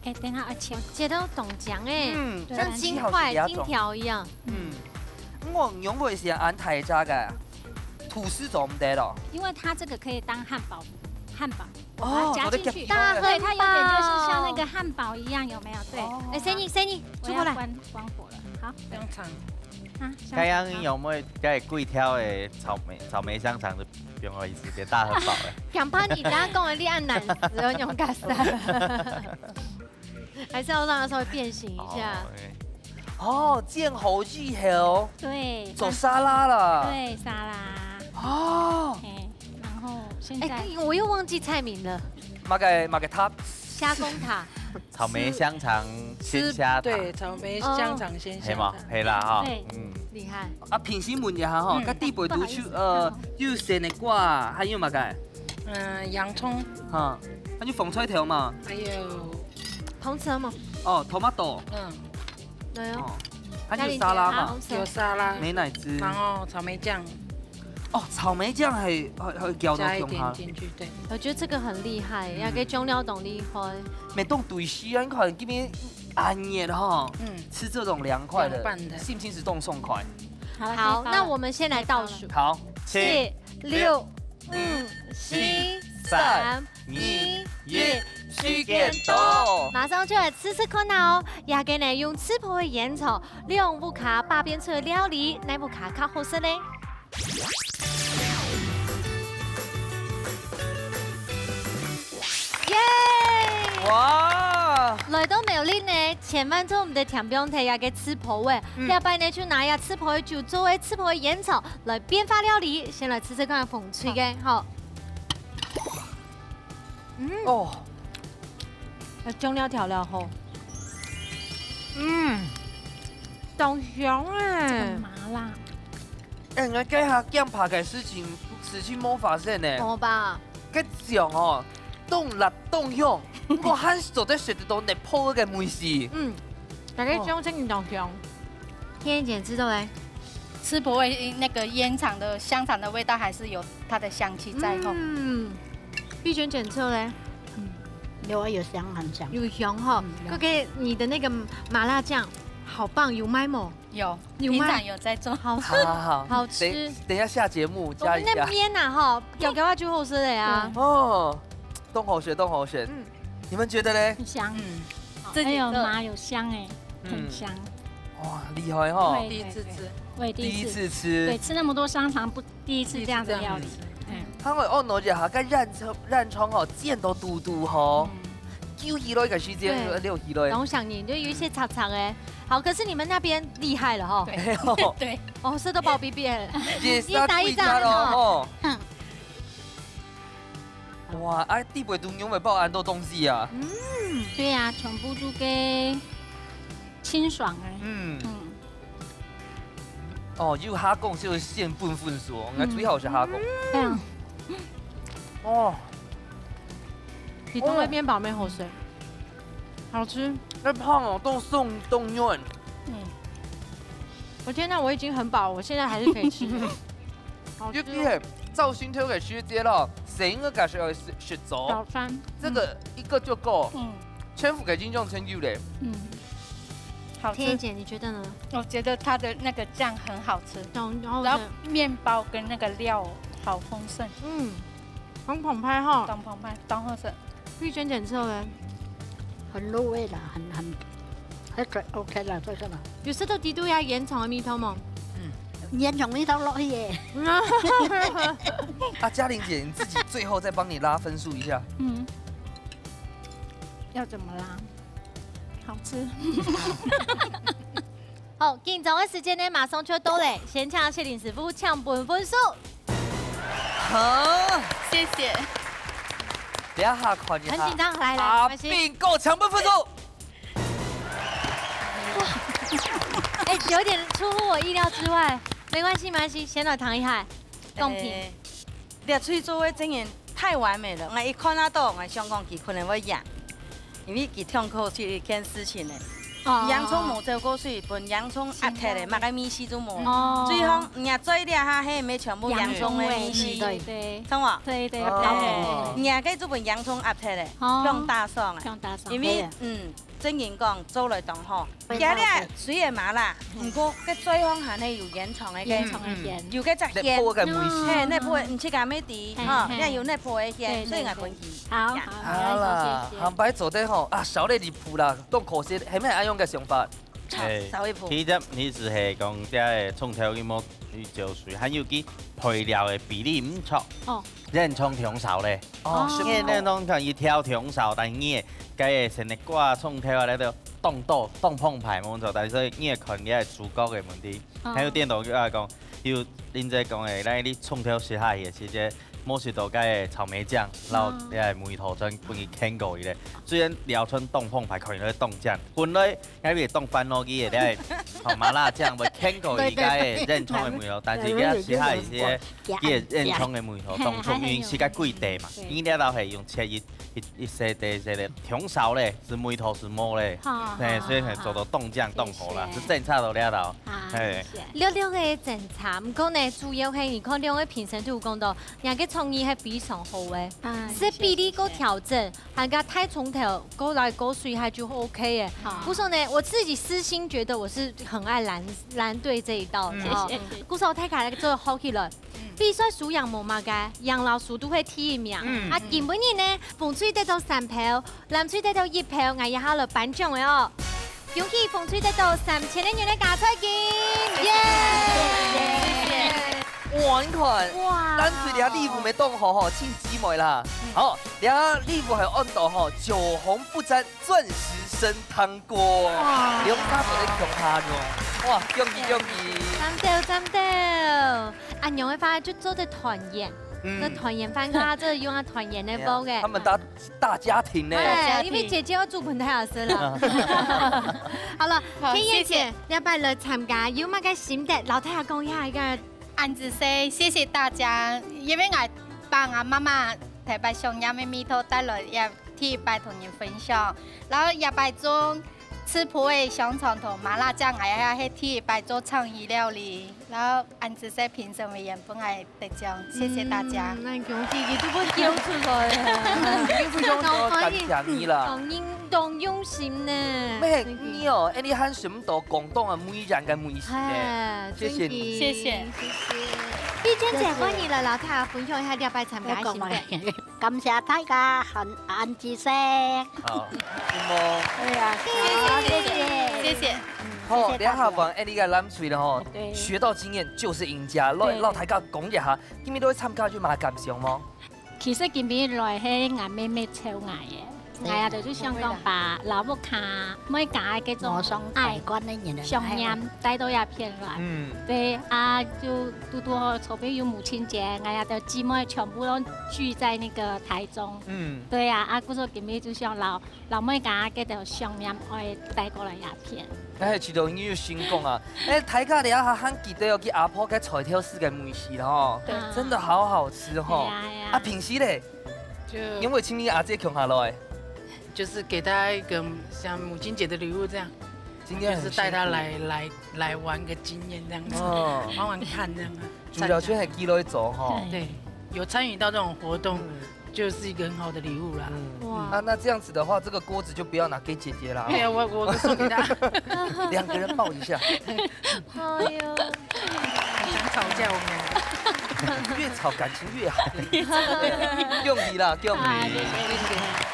哎，等下，啊，切。切到當靚哎，嗯，像金塊、像雞好吃啊，金條一樣。嗯，我仰會係恁大隻个，吐司做毋得咯。因為它這個可以當漢堡，漢堡，哦，把它夾進去。做得夾起來。對，它有點就是像那個漢堡一樣，有沒有？對。哦。哎，生意，生意，出過來。我要關，關火了。好。香腸。啊，香腸。該樣有沒有該幾條的草莓，草莓香腸的 不用意思，變大漢堡了。強迫你，等下講的你恁難食哦，用較少。還是要讓它稍微變形一下。哦，哎。哦，煎好以後，對，做沙拉啦。對，沙拉。哦。哎，然後現在，哎，我又忘記菜名了。麼个，麼个塔？蝦公塔。 草莓香腸鮮蝦塔。對，草莓香腸鮮蝦塔。哦。係嘛？係啦哈。對，嗯。厲害。啊，平時問一下哈，嗯。該底背肚就，不好意思。呃，有西瓜，還有麼个？嗯，洋蔥。哈，還有紅菜頭嘛。還有紅菜嘛。哦，tomato。嗯。對哦。哦，還有沙拉嘛。家裡的啊，紅菜。有沙拉。美乃滋。然後草莓醬。哦，草莓醬還還還攪到香哈，加一點進去，對。我覺得這個很厲害，嗯。要給中料懂厲害。沒動對西啊，你看這邊很熱哈，嗯。吃這種涼快的，涼拌的。心情是動爽快。好了，好，可以發了。那我們先來倒數。好，七、七、六、六、五、五、四、四、三、三、二、二、一，一，時間到。馬上就來試試看啊哦！這個呢，用吃播个煙腸，利用屋下百變出个料理，哪屋下較好食呢？ 耶！哇！來到苗栗呢，千萬做毋得忝放忒這個吃播个。嗯。這擺呢，就拿這吃播个酒做个吃播个煙腸來變化料理，先來試試看紅隊个，好。嗯。哦。呃，醬料調料好。嗯。當香欸。這個麻辣。 哎，𠊎該下驚怕个事情，事情無發生呢。無吧？該醬哦，當辣當香，毋過還係做得食得到你泡个味緒。嗯，大家講真个當香。天天姐知道嘞。吃播味那個煙腸的香腸的味道還是有它的香氣在吼。嗯，碧娟姐知道嘞。嗯，有啊，有香，很香。有香哈，嗯，有。哥哥，你的那個麻辣醬好棒，有賣無？ 有，有嗎？平常有在做。好吃，好，好，好。好吃。等，等一下下節目加一下。我們那邊啊，哈，搞搞啊就好吃了呀。嗯。哦，當好食，當好食。嗯。你們覺得嘞？很香。嗯，自己做。還有麻有香欸，嗯。很香。哇，厲害哈。對，第一次吃。對，對，對。我也第一次。第一次吃。對，吃那麼多香腸，不，第一次這樣的料理。第一次這樣。嗯。佢會按到一下，該煙腸，煙腸哦，煎到嘟嘟吼。嗯。 揪起來个時間，對。溜起來。當想念，就有一些雜雜欸。好，可是你們那邊厲害了吼。對。對。哦，食到飽飽飽。一打一打咯，吼。嗯。哇，哎，地北都牛尾包恁多東西啊。嗯。對啊，全部都給清爽欸。嗯。嗯。 哦，有蝦公就係鮮粉粉酥，𠊎最好食蝦公。嗯。哦。你從那邊包沒口水？好吃。該湯哦，都送都軟。嗯。我天哪，我已經很飽，我現在還是可以吃。好吃哦。尤其係朝晨頭个時節咯，成個感覺係食早。早餐。這個一個就夠。嗯。全部个營養成就咧。嗯。 好吃。天野姐，你覺得呢？我覺得它的那個醬很好吃，懂，然後呢？然後麵包跟那個料好豐盛，嗯，很澎湃哈。當澎湃，當好吃。玉娟姐，你吃了沒？很入味啦，很，很，還可以，OK啦，這個啦。有食到底肚有煙腸个味道嗎？嗯。煙腸味道落去耶。啊，嘉玲姐，你自己最後再幫你拉分數一下。嗯。要怎麼拉？ 好吃。好，緊張个時間呢，馬上就到咧，先請雪玲師傅搶分分數。好，謝謝。等一下看一下。很緊張，來，來，阿沒關係。炳哥搶分分數。哇，哎，有點出乎我意料之外，沒關係，沒關係，先來嚐一下，公平。哎， 這喙做个真个太完美了，𠊎一看啊到，𠊎想講佢可能會贏，因為佢痛苦係一件事情呢。哦。洋蔥無走過水，分洋蔥壓忒咧，麼个味緒都無。哦。最後，人家最厲害，係毋係全部洋蔥个味緒？洋蔥味，對。對。懂無？對，對，哦。對。人家該就分洋蔥壓忒咧，哦。放大爽啊。放大爽。因為，對。嗯， 正經講，做來當好。味道好。佢這雖然麻辣，嗯。毋過該最香還係有煙腸个，煙腸个香。嗯。有該隻香。你泡个味緒。嘿，你泡个，毋係講乜知，嘿，吼，嘿。你有你泡个香，對，所以𠊎分佢。對，對。好，好，好啦，謝謝。下擺做得吼，啊，少了離譜啦，當可惜，係毋係恁樣个想法？哎，少一步。其實你係講，這个蔥頭佢無去攪水，還有佢配料个比例毋著。哦。 煙腸忒少咧。哦，哦。因為煙腸可能一條忒少，但係你个該个生个瓜、蔥頭啊，該都當多、當澎湃，無錯。但係所以你个看起來主角个問題，哦。還有顛倒過來講，有恁仔講个，咱你蔥頭食下去，其實無食到該个草莓醬，然後這个梅頭針分佢牽過去咧。雖然聊春東風牌可能會凍醬，本來𠊎會當煩惱佢个這个，吼，麻辣醬會牽過去該个煙腸个味道，但是佢試下一些，佢个煙腸个味道當重，因為係該幾塊嘛，因為這道係用切一一一細塊細塊，當少咧，係梅頭係無咧，係，所以係做到凍醬當好啦，係正差到這道，係。略略个爭差，毋過呢，主要係你看兩位評審都有講到，人个創意係非常好个，係比例个調整，還有大蔥頭過來過水，還就 OK 个。故所呢，我自己私心覺得我是很愛藍藍隊這一道的哦，故所大家來做好起來。 比賽輸贏無麼个，贏摎輸都係第一名。啊，今晡日呢，紅隊得到三票，藍隊得到一票，𠊎這下來頒獎个哦。恭喜紅隊得到三千个銀个加菜金，耶！哇，你看，哇，藍隊這禮物乜當好吼，親姊妹啦。好，這禮物還有恁多吼，酒紅不沾鑽石生湯鍋，哇，兩家頭个共下用，哇，恭喜恭喜！讚到讚到！ 恁樣个話就做得團圓，嗯，該團圓飯个話，就用啊團圓个包个。他們大大家庭呢，哎，因為姐姐要煮飯太好吃了。好了，好，天燕姐，謝謝。這擺來參加，有麼个心得？摎大家講一下一個。恁仔細，謝謝大家，因為𠊎爸爸媽媽特別想念个味道帶來，也第一擺同人分享，然後這擺中 食譜个香腸同麻辣醬，𠊎也係第一擺做創意料理，然後恁仔細評審委員分𠊎得獎，謝謝大家。嗯，恁恭喜，佢都會噭出來啊。你非常多感謝你啦。當用，當用心呢。咩，你哦，哎，你還想到廣東啊，每一樣个美食呢。哎，謝謝你。謝謝。謝謝。麗娟姐，歡迎來，摎大家分享一下這擺參加个心得。 感謝大家，恁，恁仔細。好，有無？對啊，謝謝，謝謝。好，謝謝大家。這下換𠊎俚个藍隊了吼，對。學到經驗就是贏家。來，對。摎大家講一下，今晡日來參加有麼个感想無？其實今晡日來係𠊎妹妹湊𠊎个，對。𠊎也就想講把老屋下每家个這種愛、想念帶到這片來。嗯。對，啊，就堵堵好，昨晡日有母親節，𠊎也就姊妹全部都聚在那個台中。 嗯。對啊，啊，故所今晡日就想摎，摎妹家該兜想念愛帶過來這片。哎，其實你有成功啊！哎，大家這下還記得哦，佢阿婆个菜頭粢个味緒了吼，對。真的好好吃吼。哎呀，哎呀。啊，平時咧，就因為請你阿姊共下來，就是給她一個像母親節的禮物這樣，今天很就是帶她來，辛苦。來，來玩個經驗這樣子，哦。玩玩看這樣啊。主要就係記錄一組吼。對，有參與到這種活動，嗯。 就是一個很好的禮物啦。嗯。哇。那，那這樣子的話，這個鍋子就不要拿給姐姐啦。對啊，我，我送給她。兩個人抱一下。哎喲。很常吵架，我們兩個。越吵感情越好。恭喜啦，恭喜。啊，謝謝，謝謝。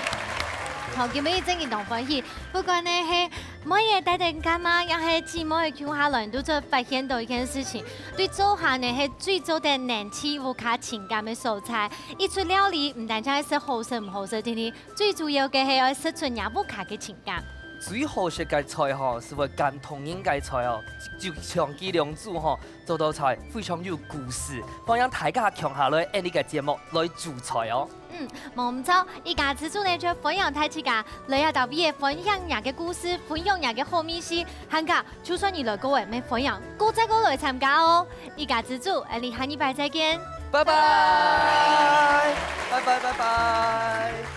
好，今晡日真个當歡喜，不管呢，係 妹仔帶等𠊎嘛，也係姊妹共下來，都做發現到一件事情，對灶下呢係最做得聯繫屋下情感个所在。一出料理，毋單淨係食好食毋好食定定，最主要个係愛食出若屋下个情感。最好食个菜吼，係會感動人个菜哦，就像佢兩組吼，做道菜非常有故事，歡迎大家共下來𠊎俚个節目來煮菜哦。 嗯，無毋著，一家之煮呢就歡迎大自家來這搭位仔分享若个故事，分享若个好味緒，還過就算你來過仔，乜歡迎過再過來參加哦。一家之煮，𠊎俚下禮拜再見。拜拜，拜拜，拜拜。